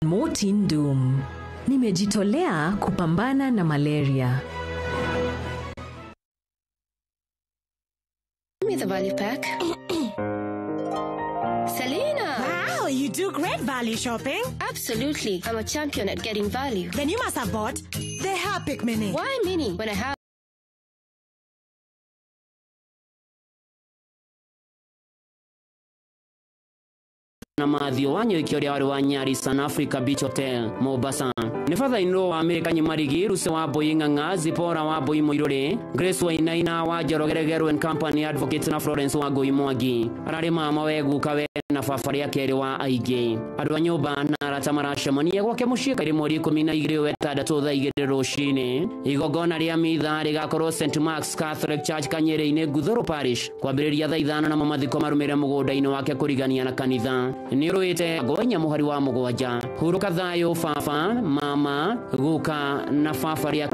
Mortin Doom. Nimejitolea kupambana na malaria. Give me the value pack. Selena! Wow, you do great value shopping. Absolutely. I'm a champion at getting value. Then you must have bought the Harpic Mini. Why mini when I have na mathio wa nyoiki ũrĩa warĩ wa Nyali Sun Africa Beach Hotel Mombasa. Nĩ father-in-law wa Amerika Nyimarigi, Ruse wa Mbui Ng'ang'a, Zipora wa Mbui Mũirũrĩ, Grace Wainaina wa Njoroge and Company Advocate na Florence wa Ngui Mwangi. Ararĩ mama we guka we na baba rĩa kerĩ wa aingĩ. Andũ a nyũmba na arata maracemania gwake mũciĩ kairĩ mweri 12 wetandatũ thaa 2 rũcinĩ. Igongona rĩa mitha rĩgakorwo St Mark's Catholic Church Kanyerĩ-inĩ Nguthũrũ Parish kwambĩrĩria thaa 5 namo mathiko marũmĩrĩre mũgũnda-inĩ wake kũrigania na kanitha. Nĩ ũrũĩte ngonya mũhari wa 7. Hurũka thayũ baba, mama, guka na baba rĩa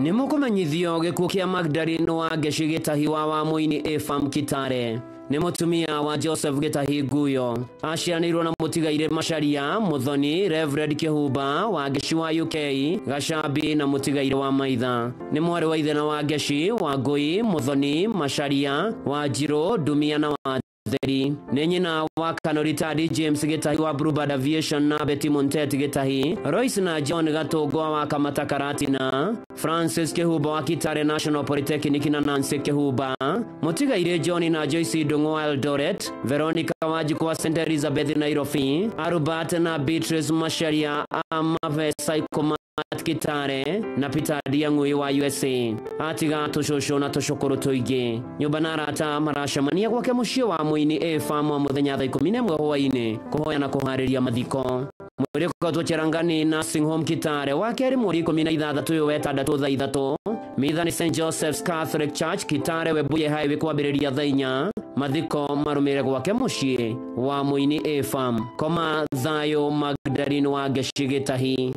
nĩ mũkũmenyithio gĩkuũ kĩa Magdalene wa Ngeci Gĩtahi wa Wamũini Efam Kitare. Nĩ mũtumia wa Joseph Gĩtahi Nguyo. Aciaranĩirwo na mũtigairĩ Macharia Muthoni, Reverend Kĩhumba wa Ngeci wa UK, Gacambi na mũtigairĩ wa Maitha. Nĩ mwarĩ wa ithe na wa Ngeci wa Ngui, Muthoni, Macharia, wa Njirũ, Ndumia na wa Theri. Nĩ nyina wa Kanoritadi James Gĩtahi wa Bluebird Aviation na Betty Montet Gĩtahi, Royce na John Gatũngwa wa Kamata Karatina, Francis Kĩhumba wa Kitale National Polytechnic na Nancy Kĩhumba, mũtigairĩ John na Joyce Ndung'u wa Eldoret, Veronica Wanjikũ wa St Elizabeth Nairobi, Albert na Beatrice Macharia Amave Psychomat Kitale na Peter Ndiang'ui wa USA. Atiga tũcũcũ na tũcũkũrũ tũingĩ. Nyũmba na arata maracemania gwake mũciĩ wa Mũini A Farm wa mũthenya thaa 11 hwaĩ-inĩ kũhoya na kũharĩria mathiko. Mwĩrĩ ũkoretwo Cherangani Nursing Home Kitale wa kerĩ mweri 16 ũyũ wetandatũ thaa 3. Mitha nĩ St Joseph's Catholic Church Kitale Webuye Highway kwambĩrĩria thaa 4. Mathiko marũmĩrĩre gwake mũciĩ wa Mũini A Farm. Koma thayũ Magdalene wa Ngeci Gĩtahi.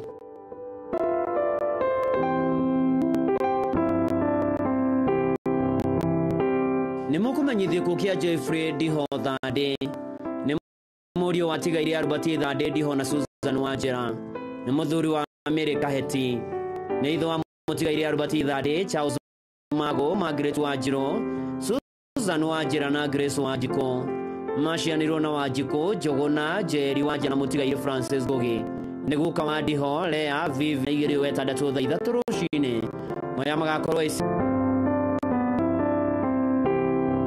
Nĩ mũkũmenyithio gĩkuũ kĩa Jeffrey Ndiho Thandĩ. Nĩ mũriũ wa tigairĩ Albert Thandĩ Ndiho na Susan Wanjĩra. Nĩ mũthuri wa Mary Kaheti. Nĩ ithe wa mũtigairĩ Albert Thandĩ, Charles Mago, Margaret Wanjirũ, Susan Wanjĩra na Grace Wanjikũ. Macianirwo na Wanjikũ, Njũgũna, Njeri Wanjĩra na mũtigairĩ Francis Ngũgĩ. Nĩ guka wa Ndiho, Lea, Vivi 2 wetandatũ thaa 3 rũcinĩ. Maya magakorwo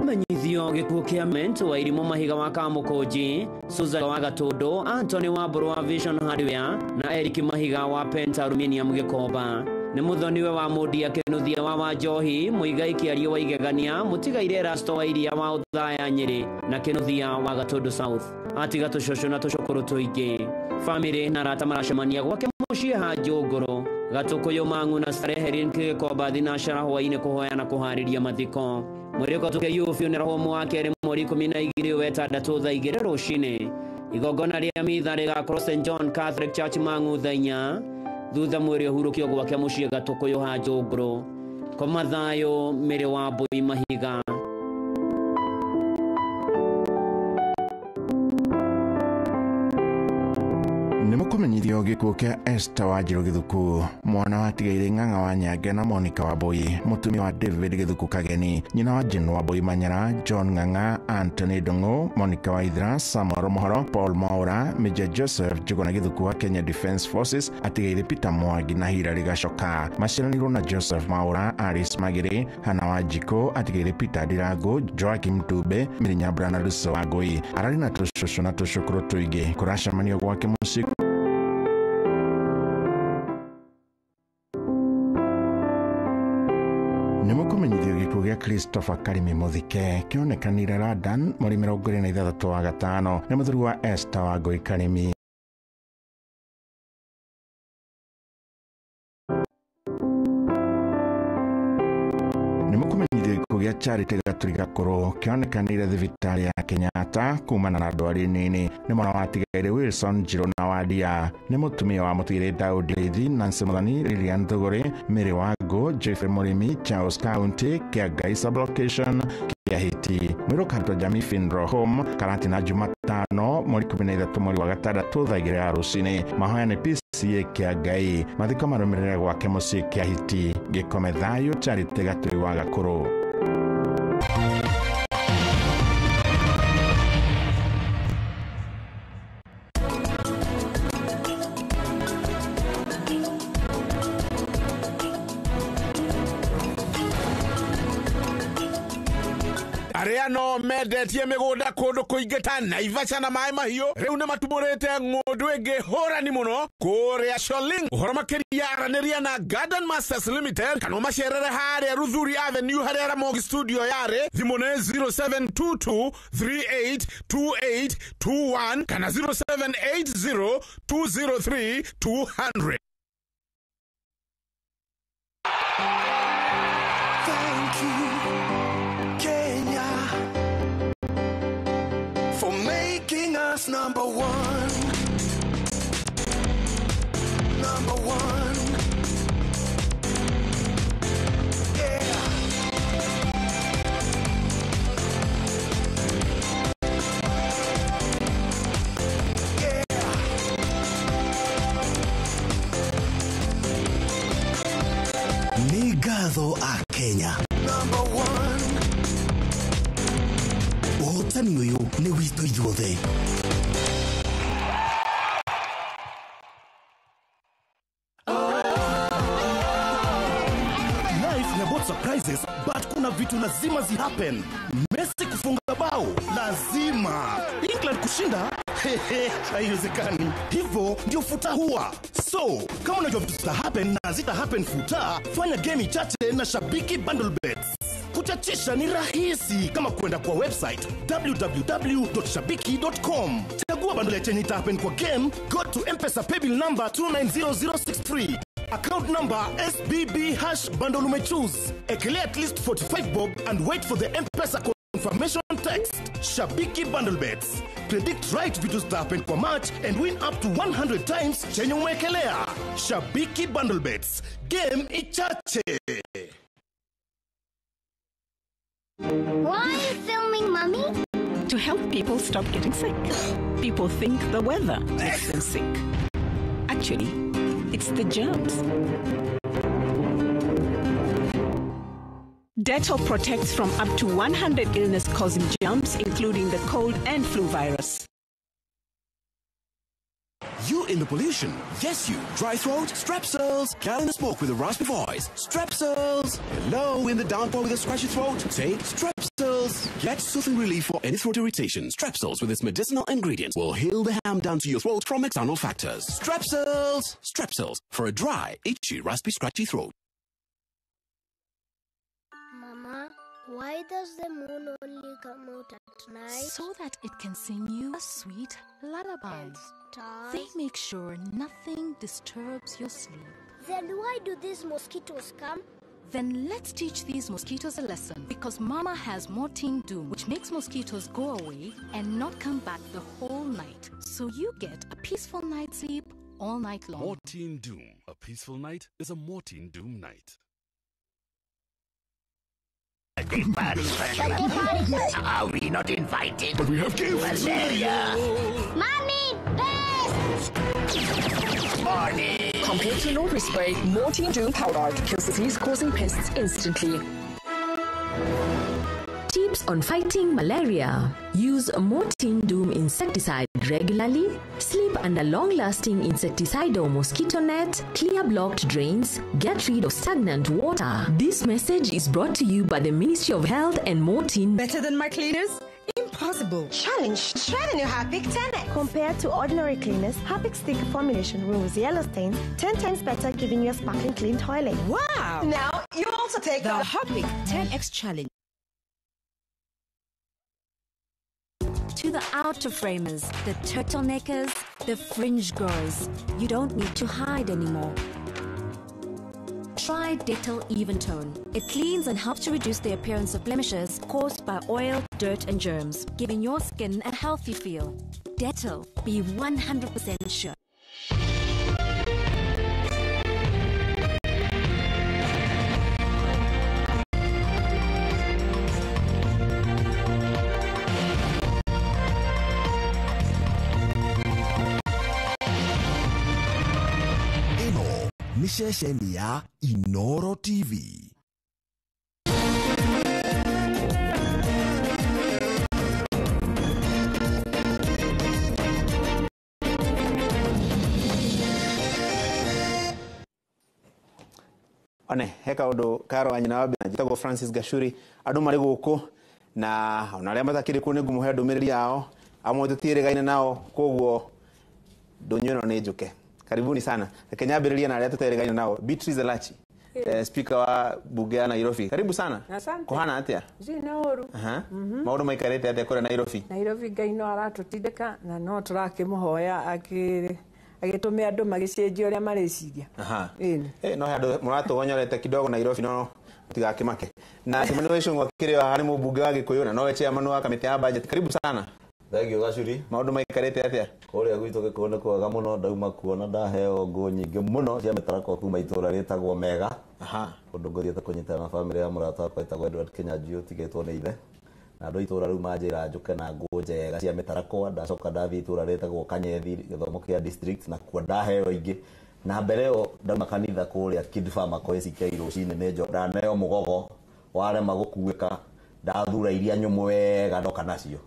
menyithio gĩkuũ kĩa Ment wa Irimũ Mahiga wa Kamũkũnji, Susan wa Gatũndũ, Anthony wa Mbũrũ wa Vision Hardware na Eric Mahiga wa Penta Aluminium Gĩkomba. Nĩ mũthoniwe wa Mũndia Kĩnuthia wa Wanjohi, Mũigai Kĩario wa Igegania, mũtigairĩ Erasto wa Iria wa Ũthaya Nyĩrĩ na Kĩnuthia wa Gatũndũ South. Atiga tũcũcũ na tũcũkũrũ tũingĩ. Famĩlĩ na arata maracemania gwake mũciĩ ha Njũngũrũ, Gatũkũyũ Mang'u na Starehe Gĩkomba thinacara hwaĩ-inĩ kũhoya na kũharĩria mathiko. Mwĩrĩ ũkotũke yu funeral home wa kerĩ mweri 12 wetandatũ thaa 2 rũcinĩ. Igongona rĩa mitha rĩgakorwo St John Catholic Church Mang'u thaa 4. Thutha mwĩrĩ ũhurũkio gwake mũciĩ Gatũkũyũ ha Njũngũrũ. Koma thayũ Mĩrĩ wa Mbui Mahiga. Nĩ mũkũmenyithio gĩkuũ kĩa Esther Wanjirũ Gĩthuku, mwana wa tigairĩ Ng'ang'a wa Nyange na Monica wa Mbui, mũtumia wa David Gĩthuku Kageni, nyina wa Jane wa Mbui Manyara, John Ng'ang'a, Anthony Ndung'u, Monica wa Ithra, Samuel Mohoro, Paul Mwaura, Major Joseph Njũgũna Gĩthuku wa Kenya Defence Forces, atigairĩ Peter Mwangi na Hilary Gacoka. Maciaranĩirwo na Joseph Mwaura, Alice Magĩrĩ, Hannah Wanjikũ, atigairĩ Peter Ndirangu, Joakim Dube, Mary Nyambura na Lucy wa Ngui. Ararĩ na tũcũcũ na tũcũkũrũ tũingĩ. Kũracemanio gwake mũciĩ nĩ mũkũmenyithio gĩkuũ gĩa Christopher Karimi Mũthike kĩonekanire London mweri 26 wa gatano. Nĩ mũthuri wa Esther wa Ngui Karimi. Nĩ mũkũmenyithio gĩkuũ gĩa Charity Gaturi Gakũrũ kĩonekanire thibitarĩ ya Kenyatta kumana na ndwari nini. Nĩ mwana wa Tigaire Wilson Njirũ na Wadia. Nĩ mũtumia wa Mũtigĩrĩ Daudi Reithi, Nancy Muthoni, Lilian Thũgũrĩ, Mary Wangũ, Jeffrey Mũrĩmi, Charles County, Kĩangai Sublocation, Kĩahĩti. Mwĩrũ Jamii Funeral Home, Karatina, Jumatano mweri 13 mweri wa gatandatũ thaa 2 ya rũcinĩ. Mahoya nĩ PCA Kĩangai. Mathiko marũmĩrĩre gwake mũciĩ Kĩahĩti. Gĩkome thayũ Charity Gaturi wa Gakũrũ. Arĩa no mendetie mĩgũnda kũndũ kũingĩ ta Naivasha na maĩ mahiũ rĩu nĩ matumũrĩte ng'ũndũ ĩngĩ hũrani mũno kũrĩa Sholing. Ũhoro makĩria aranĩria na Garden Masters Limited kana ũmacerere harĩa Ruthuri Avenue harĩa Ramogi Studio yarĩ. Thimũ nĩ 0722 382821 kana 0780 203 200. Thank you, Kenya, for making us number one. Number one. Yeah. Yeah. Nĩ ngatho a Kenya. Number one. Ũhotani ũyũ nĩ witũ ithuothe. Life ni about surprises, but kuna vitu lazima zi happen. Messi kufunga bao lazima, England kushinda haiwezekani. Hivyo ndio futa huwa. So kama unajua vitu zita happen na zita happen futa, fanya game chache na Shabiki Bundle Bets. Kuchachisha ni rahisi kama kwenda kwa website www.shabiki.com. Chagua bundle chenye ita happen kwa game, go to M-Pesa paybill number 290063. Account number SBB hash bundle umechoose. Ekelea at least 45 bob and wait for the M-Pesa confirmation text. Shabiki Bundle Bets. Predict right vitu zita happen kwa match and win up to 100 times chenye umeekelea. Shabiki Bundle Bets. Game ichache. Why are you filming, Mummy? To help people stop getting sick. People think the weather makes them sick. Actually, it's the germs. Dettol protects from up to 100 illness-causing germs, including the cold and flu virus. You in the pollution. Yes, you. Dry throat? Strepsils. Down in the smoke with a raspy voice. Strepsils. Hello in the downpour with a scratchy throat. Take Strepsils. Get soothing relief for any throat irritation. Strepsils with its medicinal ingredients will heal the ham down to your throat from external factors. Strepsils. Strepsils for a dry, itchy, raspy, scratchy throat. Mama, why does the moon only come out at night? So that it can sing you a sweet lullaby. And stars. They make sure nothing disturbs your sleep. Then why do these mosquitoes come? Then let's teach these mosquitoes a lesson, because Mama has Mortein Doom, which makes mosquitoes go away and not come back the whole night. So you get a peaceful night's sleep all night long. Mortein Doom. A peaceful night is a Mortein Doom night. Party. Are we not invited? But we have gifts. Malaria. Mommy, best! Morning. Compared to laundry spray, Mortein Doom powder kills disease-causing pests instantly. Tips on fighting malaria. Use Mortein Doom insecticide regularly. Sleep under long-lasting insecticidal mosquito net. Clear blocked drains. Get rid of stagnant water. This message is brought to you by the Ministry of Health and Mortein. Better than my cleaners? Impossible. Challenge. Try the new Harpic 10X. Compared to ordinary cleaners, Harpic's thicker formulation removes yellow stains 10 times better, giving you a sparkling clean toilet. Wow! Now you also take the Harpic 10X Challenge. To the outer framers, the turtleneckers, the fringe girls, you don't need to hide anymore. Try Dettol Even Tone. It cleans and helps to reduce the appearance of blemishes caused by oil, dirt, and germs, giving your skin a healthy feel. Dettol, be 100% sure. Nĩ ceceni ya Inoro TV. One he kaundu karo wa nyina wa mbere njitagwo Francis Gachuri andu mari guku na ona aria matakiri ku ningumuhe ndumiriri yao amwe tutirigaine nao koguo ndunyu ino ni njuke. Karibuni sana. Reke nyambĩrĩrie na arĩa tũterĩgaine nao. Beatrice Elachi, speaker wa bunge ya Nairobi. Karibu sana. Asante. Kuhana atĩa? Ndirĩ ũru. Maũndũ maikarĩte atĩa kũrĩa Nairobi? Nairobi Ngai no aratũtindĩka na no tũrakĩmũhoya agĩtũme andũ magĩcenjia ũrĩa mareciria. No he andũ mũratũgonyorete kidogo Nairobi no mũtigakĩmake. Na Kimani wa Ichung'wa kĩrĩ haha nĩ mũmbunge wa Gĩkũyũ na nowe chairman wa kamĩtĩ ya budget. Karibu sana. Thank you Gachuri. Maũndũ maikarĩte atĩa? Kũrĩa gwitũ Gĩkũyũ nĩ kwega mũno, ndauma kuona ndaheo ngũ nyingĩ mũno cia mĩtarakwa kuma itũũra rĩtagwo Mega. Kũndũ ngũthiĩte kũnyitana na bamĩrĩ ya mũrata wakwa wĩtagwo Edward Kĩnyanjui ũtigĩtwo nĩ ithe. Na andũ a itũũra rĩu manjĩra njũke na ngũ njega cia mĩtarakwa, ndacoka ndathiĩ itũũra rĩtagwo Kanyethi gĩthomo kĩa district na kuo ndaheo ingĩ. Na mbere ĩyo ndauma kanitha kũrĩa Kid Farmer kwa ACK rũcinĩ nĩ ndaneo mũgogo warema gũkuĩka ndathura iria nyũmũ wega ndoka nacio.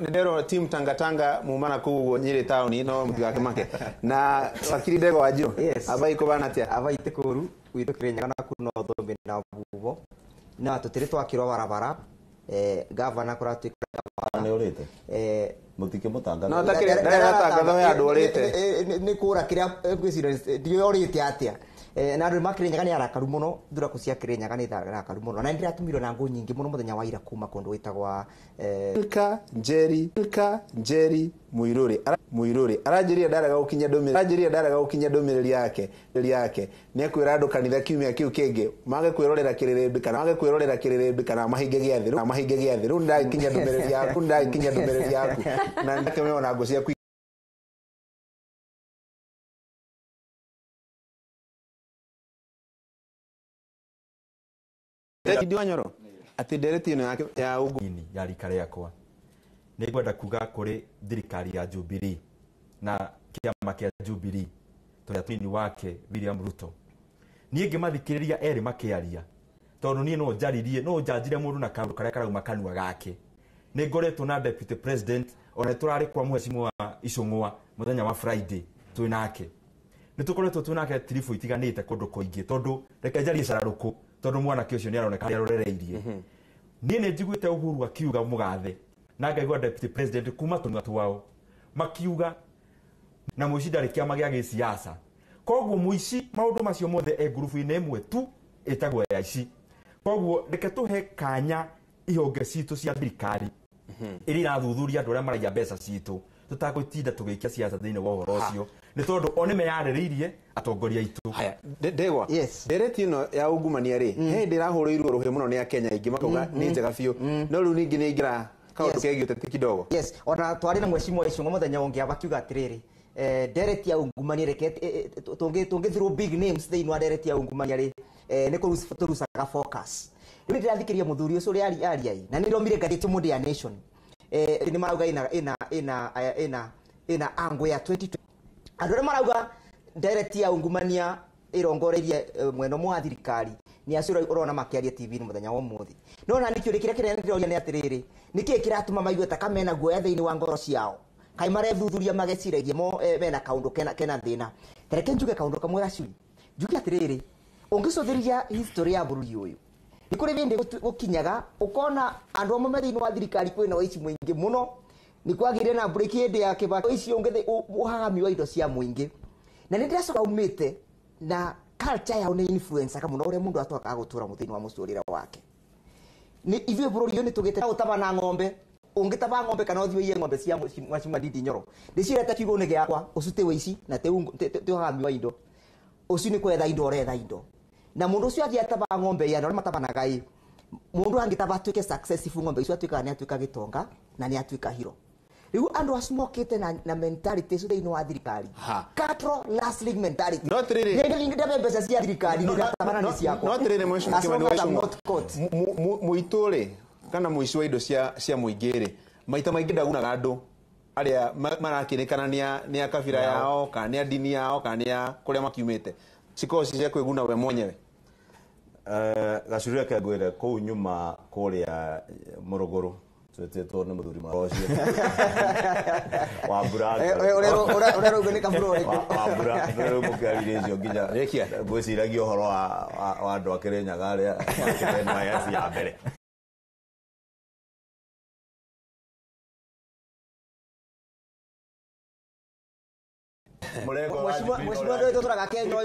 Nderwo team Tangatanga mumana kuu Nyeri town no mutigakĩmake. Na wakiri Ndegwa Wanjiru. Yes. Abai kũbana atĩa? Abai ti kũru gwitũ Kĩrĩnyaga na kuno Thũmbĩ na Bubo na tũtirĩ twakĩrwo barabara. Gavana kũratuĩka nĩ ũrĩte mũtikĩmũtangatha. No takĩrĩ ndaratangatha he andũ ũrĩte. Nĩ kũra kĩrĩa ngwĩciria ndiũĩ ũrĩte atĩa. Na andũ ma Kĩrĩnyaga nĩ arakaru mũno, thuraku cia Kĩrĩnyaga nĩ arakaru mũno na nĩndĩratũmirwo na ngũ nyingĩ mũno mũthenya wa ira kuma kũndũ gwĩtagwa Milka Njeri, Milka Njeri Muiruri. Muiruri aranjĩrire ndarega gũkinyia ndũmĩrĩri, aranjĩrire ndarega gũkinyia ndũmĩrĩri yake, ndũmĩrĩri yake nĩ ekwĩra andũ kanitha kiumia kĩu kĩngĩ mage kwĩrorera kĩrĩrĩmbĩ kana mage kwĩrorera kĩrĩrĩmbĩ kana mahinge gĩathĩ rĩu mahinge gĩathĩ rĩu ndakinyia ndũmĩrĩri yaku, ndakinyia ndũmĩrĩri yaku na ndakĩmĩona ngũ ciaku. Ndidi Wanyoro ati ndereti ĩno yake ya ugu ya rika rĩakwa nĩ ngwenda kuga kũrĩ thirikari ya Jubilee na kĩama kĩa Jubilee tũrĩa tũnini wake William Ruto. Niĩ ngĩmathikĩrĩria erĩ makĩaria tondũ niĩ no njaririe no njanjire mũndũ na kaũndũ karĩa karauma kanua gake. Nĩ ngoretwo na deputy president ona tũrarĩ kwa mheshimiwa Ichung'wa mũthenya wa Friday twĩ nake. Nĩ tũkoretwo twĩ nake tiribu itiganĩte kũndũ kũingĩ tondũ reke njarie cararũkũ tondũ mwanake ũcio nĩ aroneka arorereirie. Niĩ nĩ njiguĩte Uhuru akiuga mũgathe na ngaigua deputy president kuma tũnua twao makiuga na mũici ndarĩ kĩama gĩa gĩsiasa. Koguo mũici maũndũ macio mothe e ngurubu-inĩ ĩmwe tu ĩtagwo ya ici. Koguo reke tũhe kanya ihonge citũ cia thirikari iria irathuthuria andũ arĩa maraiya mbeca citũ tũtagũtinda tũgĩikia siasa thĩinĩ wa ũhoro ũcio nĩ tondũ o nĩ meyarĩrĩirie atongoria aitũ. Haya, Ndegwa, ndereti ĩno ya ungumania rĩ, he hĩndĩ ĩrahũrĩirwo rũhĩ mũno nĩ Akenya aingĩ makauga nĩ njega biũ, no rĩu ningĩ nĩ ĩingĩra kaũndũ kegiĩ ũteti kidogo. Yes, ona twarĩ na mheshimiwa Ichung'wa mũthenya ũngĩ abakiuga atĩrĩrĩ, ndereti ya ungumania reke tũngĩthirwo big names thĩinĩ wa ndereti ya ungumania rĩ, nĩ tũrucaga focus. Rĩu nĩndĩrathikĩria mũthuri ũcio ũrĩa aria ĩ, na nĩndĩromire ngathĩti ũmũthĩ ya Nation. Nĩ marauga ĩna angle ya 2020. Andũ arĩa marauga ndereti ya ungumania ĩrongoreirie mwena ũmwe wa thirikari nĩ acio ũrona makĩaria TV-inĩ mũthenya wa ũmũthĩ. No na nĩkĩo kĩrĩa kĩnene ndĩroria nĩ atĩrĩrĩ, nĩkĩĩ kĩratũma maigue ta kamena guoya thĩinĩ wa ngoro ciao? Kaĩ marethuthuria mageciragia mo mena kaũndũ kena thĩna. Ta reke njuge kaũndũ kamwe Gacui. Njuge atĩrĩrĩ, ũngĩcũthĩrĩria history ya bũrũri ũyũ nĩ kũrĩ hĩndĩ gũkinyaga ũkona andũ amwe me thĩinĩ wa thirikari kwĩna ũici mũingĩ mũno. Nĩ kwagĩire na break hĩndĩ ya Kibaki, ũici ũngĩ ũhagami wa indo cia mũingĩ. Na nĩ ndĩracoka umĩte na culture yao nĩ influencer mũno ũrĩa mũndũ atwakaga gũtũra thĩinĩ wa mũtũrĩre wake. Nĩ ithuĩ bũrũri ũyũ nĩ tũgĩte gũtaba na ng'ombe, ũngĩtaba ng'ombe kana ũthiĩ ũiye ng'ombe cia Mheshimiwa Ndindi Nyoro ndĩcireta kiugũ-inĩ gĩakwa, ũcio ti ũici na ti ũhagami wa indo, ũcio nĩ kwetha indo ũretha indo. Na mundu ucio athie ataba ng'ombe ya na matabanaga i mundu angitaba atuike successful ng'ombe icio atuikaga ni atuika gitonga na ni atuika hero. Riu andu acio mokite na mentality icio thiini wa thirikari, cattle rustling mentality. No atiriri, ndebe mbeca cia thirikari ndatabana ni ciakwa. No atiriri, mheshimiwa Kimani wa Ichung'wa, mũitũ rĩ kana mũici wa indo cia mũingĩ rĩ, maita maingĩ ndagunaga andũ arĩa marakĩrĩkana nĩ a kabira yao kana nĩ a ndini yao kana nĩ a kũrĩa makiumĩte, cikoragwo ci cia kwĩguna we mwenyewe. Gacuri reke ngwĩre kũu nyuma kũrĩa Mũrũgũrũ twĩtĩtwo nĩ mũthuri ũcio wa mbura. Ũrerauga nĩ kabura ũrĩkũ? Wa mbura rĩu mũkĩarire icio nginya ngwĩciragia ũhoro wa andũ a Kĩrĩnyaga arĩa makĩte NYS ya mbere. Mheshimiwa ndio tũraga Kenya.